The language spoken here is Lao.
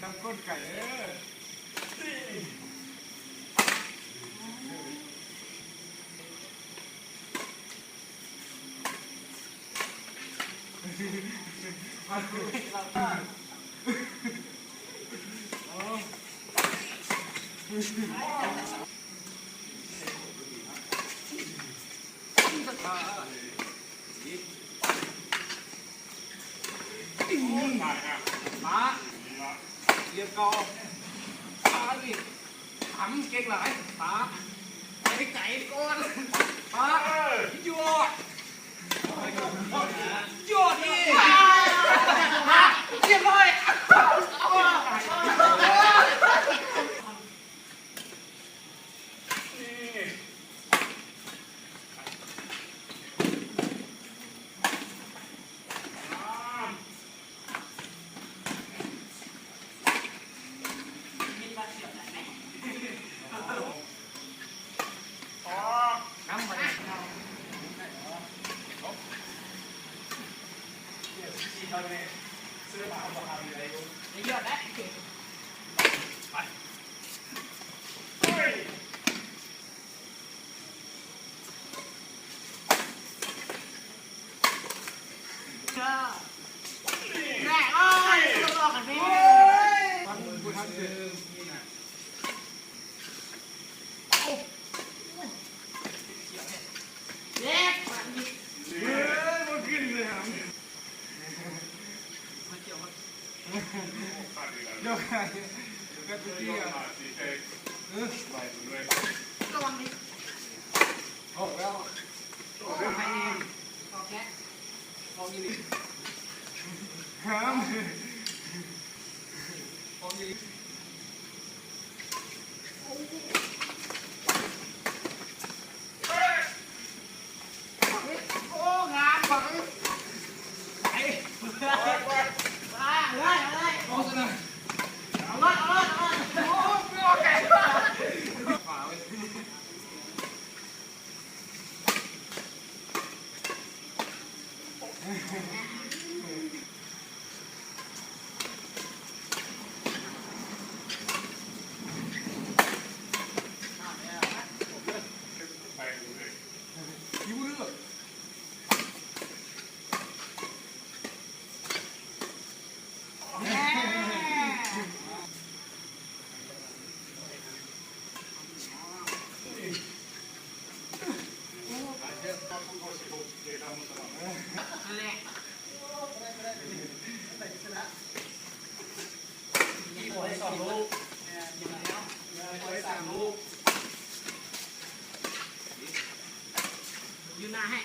ນຳກົ້ນໄກ່ເດີ້. ປາ ລຽບເກົ່າ ປານີ້ ທຳເກັ່ງຫຼາຍ ປາ ໄປໄກກ່ອນ ປາ ຍອດ ຍອດນີ້ ປາ ລຽບຮ້ອຍ. ລະວັງນີ້ ອອກແລ້ວ ອອກແລ້ວ ອອກແລ້ວ ອອກອີ່ຫຼີ ຫ້າມ ອອກອີ່ຫຼີ. ໂອ້ ງາມ ໄປ ເອົາເລີຍ ເອົາເລີຍ ເອົາເລີຍ ເອົາເລີຍ ໂອ້ ເອົາໄກ ຂວາເວີຍ. ຢູ່ໜ້າໃຫ້